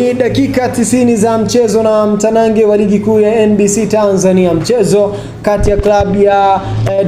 Ni dakika 90 za mchezo na mtanange wa ligi kuu ya NBC Tanzania, mchezo kati ya klabu ya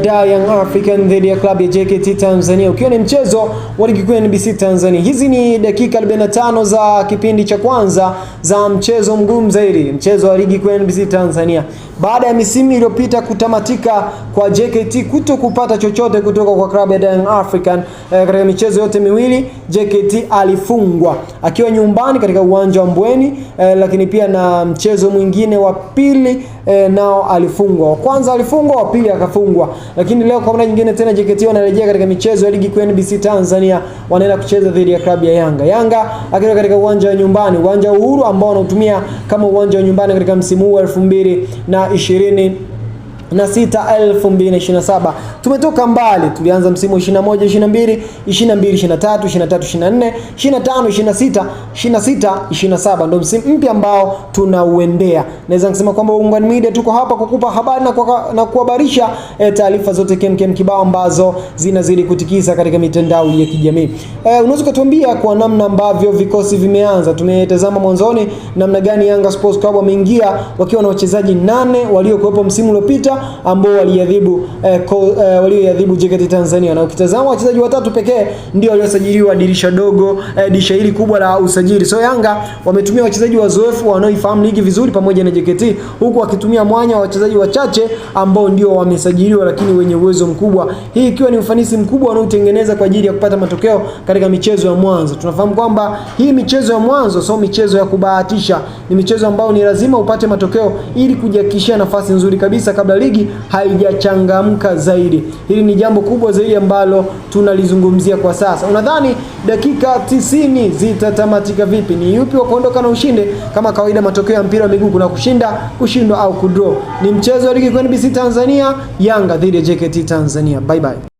Dar Young African dhidi ya klabu ya JKT Tanzania, ukiwa ni mchezo wa ligi kuu ya NBC Tanzania. Hizi ni dakika 45 za kipindi cha kwanza za mchezo mgumu zaidi, mchezo wa ligi kuu ya NBC Tanzania, baada ya misimu iliyopita kutamatika kwa JKT kuto kupata chochote kutoka kwa klabu ya Young African. Katika michezo yote miwili JKT alifungwa akiwa nyumbani katika uwanja wa Mbweni, lakini pia na mchezo mwingine wa pili nao alifungwa. Wa kwanza alifungwa, wa pili akafungwa. Lakini leo kwa mara nyingine tena JKT wanarejea katika michezo ya ligi kuu NBC Tanzania, wanaenda kucheza dhidi ya klabu ya Yanga. Yanga akiwa katika uwanja wa nyumbani, uwanja wa Uhuru ambao wanautumia kama uwanja wa nyumbani katika msimu huu wa 2026 2027. Tumetoka mbali, tulianza msimu 21 22, 22 23, 23 24, 25 26, 26 27, ndio msimu mpya ambao tunauendea. Naweza kusema kwamba Ungani Media tuko hapa kukupa habari na kuhabarisha taarifa zote kemkem kibao ambazo zinazidi kutikisa katika mitandao ya kijamii. Unaweza kutuambia kwa namna ambavyo vikosi vimeanza. Tumetazama mwanzoni namna gani Yanga Sports Club wameingia wakiwa na wachezaji 8 waliokuwepo msimu uliopita ambao waliadhibu walioadhibu JKT Tanzania, na ukitazama wachezaji watatu pekee ndio waliosajiliwa dirisha dogo, dirisha hili kubwa la usajili. So Yanga wametumia wachezaji wazoefu wanaoifahamu ligi vizuri pamoja na JKT, huku wakitumia mwanya wa wachezaji wachache ambao ndio wamesajiliwa lakini wenye uwezo mkubwa, hii ikiwa ni ufanisi mkubwa wanaotengeneza kwa ajili ya kupata matokeo katika michezo ya mwanzo. Tunafahamu kwamba hii michezo ya mwanzo sio michezo ya kubahatisha, ni michezo ambayo ni lazima upate matokeo ili kujihakikishia nafasi nzuri kabisa kabla ligi haijachangamka zaidi. Hili ni jambo kubwa zaidi ambalo tunalizungumzia kwa sasa. Unadhani dakika 90 zitatamatika vipi? Ni yupi wa kuondoka na ushindi? Kama kawaida, matokeo ya mpira wa miguu kuna kushinda, kushindwa au kudraw. Ni mchezo wa ligi kuu NBC Tanzania, Yanga dhidi ya JKT Tanzania. Bye bye.